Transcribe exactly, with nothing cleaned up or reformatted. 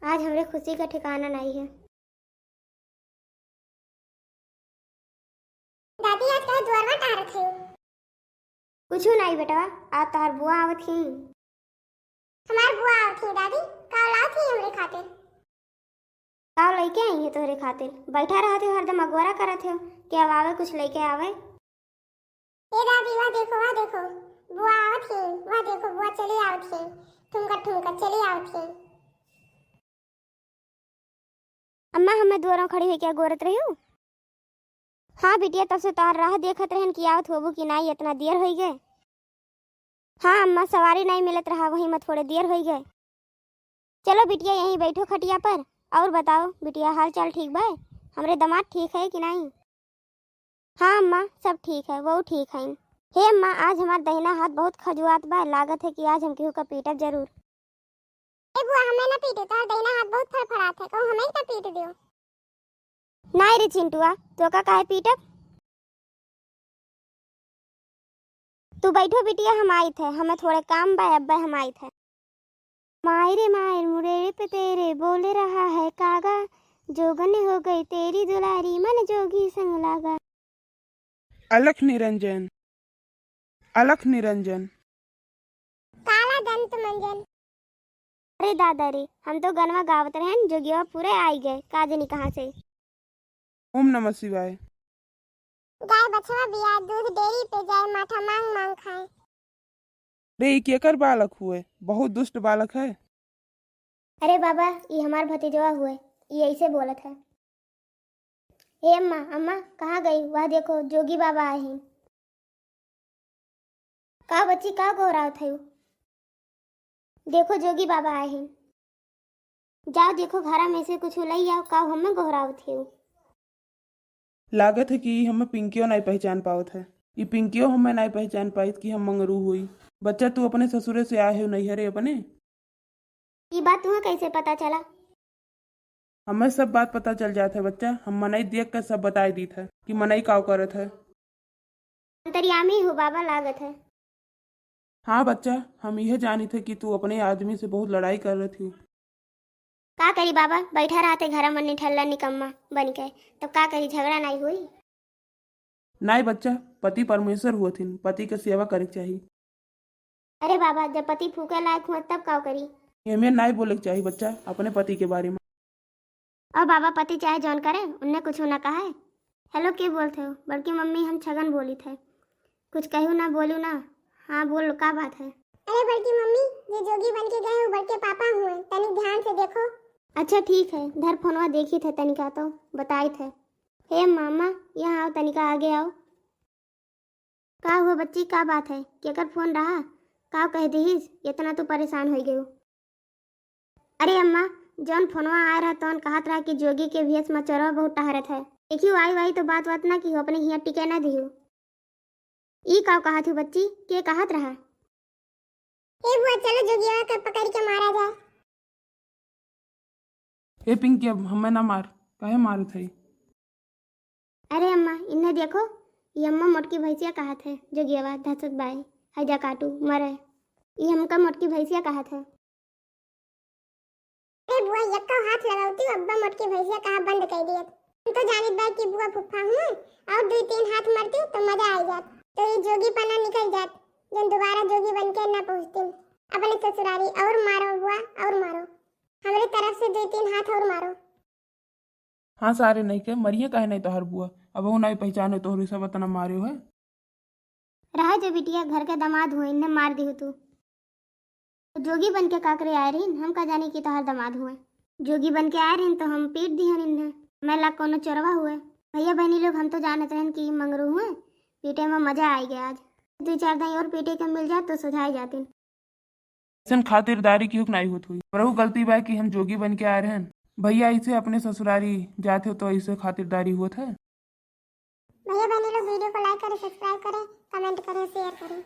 आज हमरे खुशी का ठिकाना नाई है। दादी, आज काहे दुआरवा टहरत है? कुछु नाई बेटवा, आज तोहार बुआ आवत ही। हमार बुआ आवत ही दादी, का लावत ही हमरे खातिर? का लइके आई है तोहरे खातिर? बैठा रहत हो, हरदम अगोरा करत हो कि अब आवे, कुछ लइके आवे। ए दादी, वह देखो, वह देखो, बुआ आवत ही, वह देखो, बुआ चली आवत ही, ठुमका ठुमका चली आवत ही। अम्मा, हमें दुआरों खड़ी होइके अगोरत रही हो? हाँ बिटिया, तब से तोहार राह देखत रहन कि आवत होबू कि नाई, इतना देर होई गए। हाँ अम्मा, सवारी नाई मिलत रहा, वही में थोड़े देर होई गए। चलो बिटिया, यहीं बैठो खटिया पर। और बताओ बिटिया, हाल चाल ठीक बा? हमरे दामाद ठीक है कि नाई? हाँ अम्मा, सब ठीक है, वो ठीक है। हे अम्मा, आज हमार दहिना हाथ बहुत खजुआत बा, लागत है कि आज हम केहू का पीटब जरूर। ए बुआ, हमें ना पीटे, तोहार दहिना हाथ बहुत फड़फड़ात है, कहूँ हमें ही ना पीट दियो। नाई रे चिंटुआ, तो का काहे पीटब? तू बैठो बिटिया, हम आइत है, हमें थोड़े काम बा, अब्बे हम आइत है। माय रे माय, मुरेरे पे तेरे बोल रहा है कागा, जोगन हो गई तेरी दुलारी, मन जोगी संग लागा। अलख निरंजन, अलख निरंजन। काला दंत मंजन। अरे दादा रे, हम तो गनवा गावत रहन, जोगिया पूरे आई गए, का जनी कहाँ से। ओम नमः शिवाय। गाय बछवा बिया, दूध डेयरी पे जाए, माठा मांग मांग खाए। रे, ई केकर बालक हुए? बहुत दुष्ट बालक है। अरे बाबा, ई हमार भतीजवा हुए, ई ऐसे बोलत है। हे अम्मा, अम्मा, कहाँ गई? वह देखो, जोगी बाबा आए हैं। का बच्ची, का गोहरावत है? देखो, जोगी बाबा आए हैं। जाओ देखो, घरा में से कुछ लई आओ, का हमें गोहरावत है? लागत है कि ई हमें पिंकियो नाई पहचान पावत है। ई पिंकियो हमें नाई पहचान पाइत कि हम मंगरू होई। बच्चा, तू अपने ससुरे से आए हो नैहरे अपने? ई बात तुम्हें कैसे पता चला? हमें सब बात पता चल जात है बच्चा, हम मनई देख के सब बताई दीत है कि मनई काव करत है। अंतर्यामी हो बाबा, लागत है। हाँ बच्चा, हम यह जानित है कि तू अपने आदमी से बहुत लड़ाई करत हो। का करी बाबा, बैठा रहते घर में निठल्ला निकम्मा बन के, तब का करी, झगड़ा नाई हुई? नाई बच्चा, पति परमेश्वर हुअथिन, पति के सेवा करे के चाही। अरे बाबा, जब पति फूके लायक हुआ तब का करी? एमे नाई बोले के चाही बच्चा, अपने पति के बारे में। और बाबा, पति चाहे जौन करे, उनने कुछ ना कहा है। हेलो, के बोलत हो? बड़की मम्मी, हम छगन बोलित है। कुछ कहू ना, बोलू ना। हाँ बोल, का बात है? अरे बड़की मम्मी, जे जोगी बन के गए हैं, वो बड़के पापा हुए, तनी ध्यान से देखो। अच्छा ठीक है, धर फोनवा, देखित है तनिका तो बताइत है। हे मामा, यहाँ आओ, तनिका आगे आओ। का हुआ बच्ची, का बात है? केकर फोन रहा? का कह दिहिस, इतना तू परेशान हो गयो? अरे अम्मा, जौन फोनवा आए रहा तौन कहत रहा कि जोगी के भेष में चोरवा बहुत टहरत है। देखियो आई वाई तो बात बात ना की हो, अपने हियाँ टिके ना दियो। ई का कहत हो बच्ची, के कहत रहा? ए बुआ, चलो जोगिया के पकड़ के मारा जाए। ए पिंकी, अब हमें ना मार, काहे मारत है? अरे अम्मा, इन्हें देखो, ये अम्मा मोटकी भैंसिया कहत है, जोगियावा धसत बाए, है जा काटू, मरे। ये हमका मोटकी भैंसिया कहत है। अरे बुआ, यक्का हाथ लगावती, अब्बा मोटकी भैंसिया कहा बंद कर दिया। हम तो जानित बा कि बुआ फुफ्फा हूँ, और दो तीन हाथ मरती तो मजा आ जात, तो ये जोगी पना निकल जात, जन दोबारा जोगी बन के ना पहुँचती अपने ससुरारी। और मारो बुआ, और मारो, हमरे तरफ से दो तीन हाथ और मारो। हाँ सारे नहीं के मरिए काहे नहीं तोहर बुआ, अब वो नहीं पहचाने तोहरे सब इतना मारे है। रहा जो बिटिया, घर के दामाद हुए, इन्हें मार दिहु तू। तो जोगी बन के का करे आए रहीन, हम का जानी कि तोहर दामाद हुए। जोगी बन के आए रहीन तो हम पीट दिहन इन्हें, मैं ला कोनो चोरवा हुए। भैया बहनी लोग, हम तो जानत रहन कि मंगरू हुए, पीटे में मजा आई गया आज। दो चार दाई और पीटे के मिल जात तो सुधाई जातिन। ऐसन खातिरदारी क्यों नाई होत हुई? हमरहू गलती बा कि हम जोगी बन के आए रहन। भैया ऐसे अपने ससुरारी जात हो तो ऐसे खातिरदारी होत है? भैया बहनी लोग वीडियो को like करें, subscribe करें, comment करें, share करें।